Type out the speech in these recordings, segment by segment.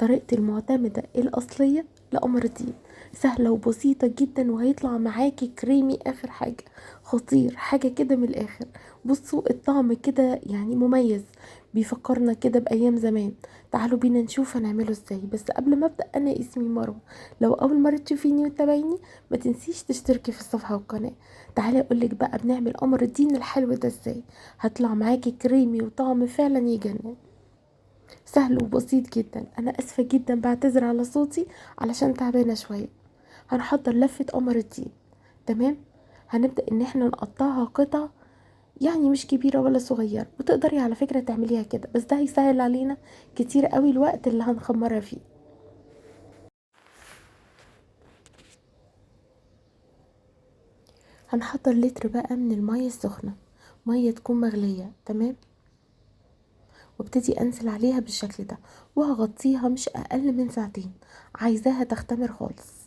طريقتي المعتمدة الأصلية لقمر الدين، سهلة وبسيطة جدا وهيطلع معاكي كريمي آخر حاجة، خطير، حاجة كده من الآخر. بصوا الطعم كده يعني مميز، بيفكرنا كده بأيام زمان. تعالوا بينا نشوف هنعمله ازاي. بس قبل ما أبدأ، أنا اسمي مروة، لو أول مرة تشوفيني وتتابعيني ما تنسيش تشتركي في الصفحة والقناة. تعالي أقولك بقى بنعمل قمر الدين الحلو ده ازاي، هطلع معاكي كريمي وطعم فعلا يجنن، سهل وبسيط جدا. انا اسفه جدا، بعتذر على صوتي علشان تعبانة شوية. هنحضر لفه قمر الدين، تمام؟ هنبدا ان احنا نقطعها قطع يعني مش كبيرة ولا صغيرة، وتقدري على فكرة تعمليها كده، بس ده هيسهل علينا كتير قوي الوقت اللي هنخمرها فيه. هنحضر لتر بقى من المية السخنة، مية تكون مغليه، تمام؟ وابتدي انزل عليها بالشكل ده، وهغطيها مش اقل من ساعتين، عايزاها تختمر خالص.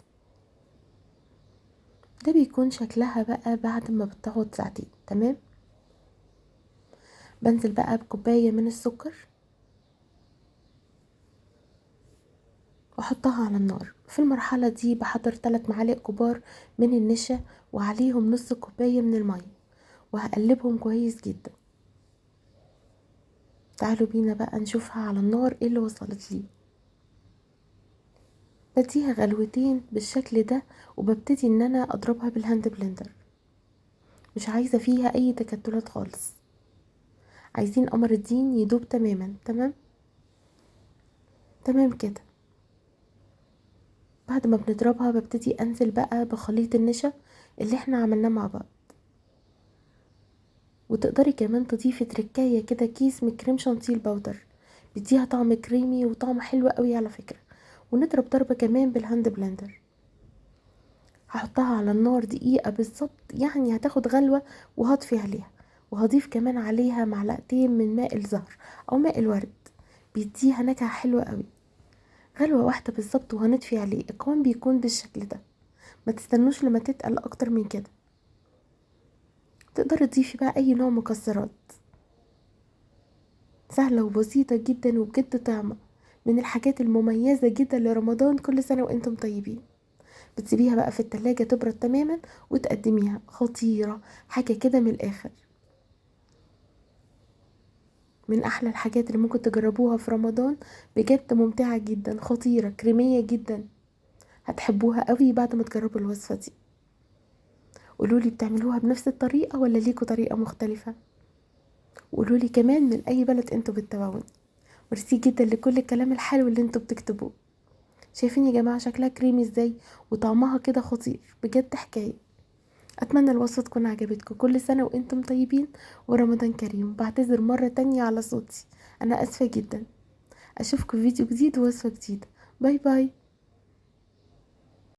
ده بيكون شكلها بقى بعد ما بتقعد ساعتين، تمام؟ بنزل بقى بكوباية من السكر واحطها على النار. في المرحلة دي بحضر 3 معالق كبار من النشا وعليهم نص كوباية من المية، وهقلبهم كويس جدا. تعالوا بينا بقى نشوفها على النار ايه اللي وصلت ليه. بديها غلوتين بالشكل ده، وببتدي ان انا اضربها بال hand blender، مش عايزة فيها اي تكتلات خالص، عايزين قمر الدين يدوب تماما. تمام تمام كده. بعد ما بنضربها ببتدي انزل بقى بخليط النشا اللي احنا عملناه مع بعض، وتقدري كمان تضيفي تركايه كده كيس من كريم شانتيه powder، بيديها طعم كريمي وطعم حلو قوي على فكرة. ونضرب ضربة كمان بال hand blender. هحطها على النار دقيقة بالظبط، يعني هتاخد غلوة وهطفي عليها، وهضيف كمان عليها معلقتين من ماء الزهر او ماء الورد، بيديها نكهة حلوة قوي. غلوة واحدة بالظبط وهنطفي عليه. القوام بيكون بالشكل ده، ما تستنوش لما تتقل اكتر من كده. تقدري تضيفي بقى اي نوع مكسرات، سهلة وبسيطة جدا وبجد طعمة، من الحاجات المميزة جدا لرمضان. كل سنة وانتم طيبين. بتسيبيها بقى في التلاجة تبرد تماما وتقدميها، خطيرة، حاجة كده من الاخر، من احلى الحاجات اللي ممكن تجربوها في رمضان، بجد ممتعة جدا، خطيرة، كريمية جدا، هتحبوها قوي بعد ما تجربوا الوصفة دي. قولولي بتعملوها بنفس الطريقة ولا ليكوا طريقة مختلفة؟ وقولولي كمان من اي بلد انتوا بتتابعوني. ميرسي جدا لكل الكلام الحلو اللي انتوا بتكتبوه. شايفين يا جماعة شكلها كريمي ازاي وطعمها كده خطير، بجد حكاية. اتمنى الوصفة تكون عجبتكم. كل سنة وانتم طيبين ورمضان كريم. بعتذر مرة تانية على صوتي، انا اسفة جدا. اشوفكم في فيديو جديد ووصفة جديدة. bye bye.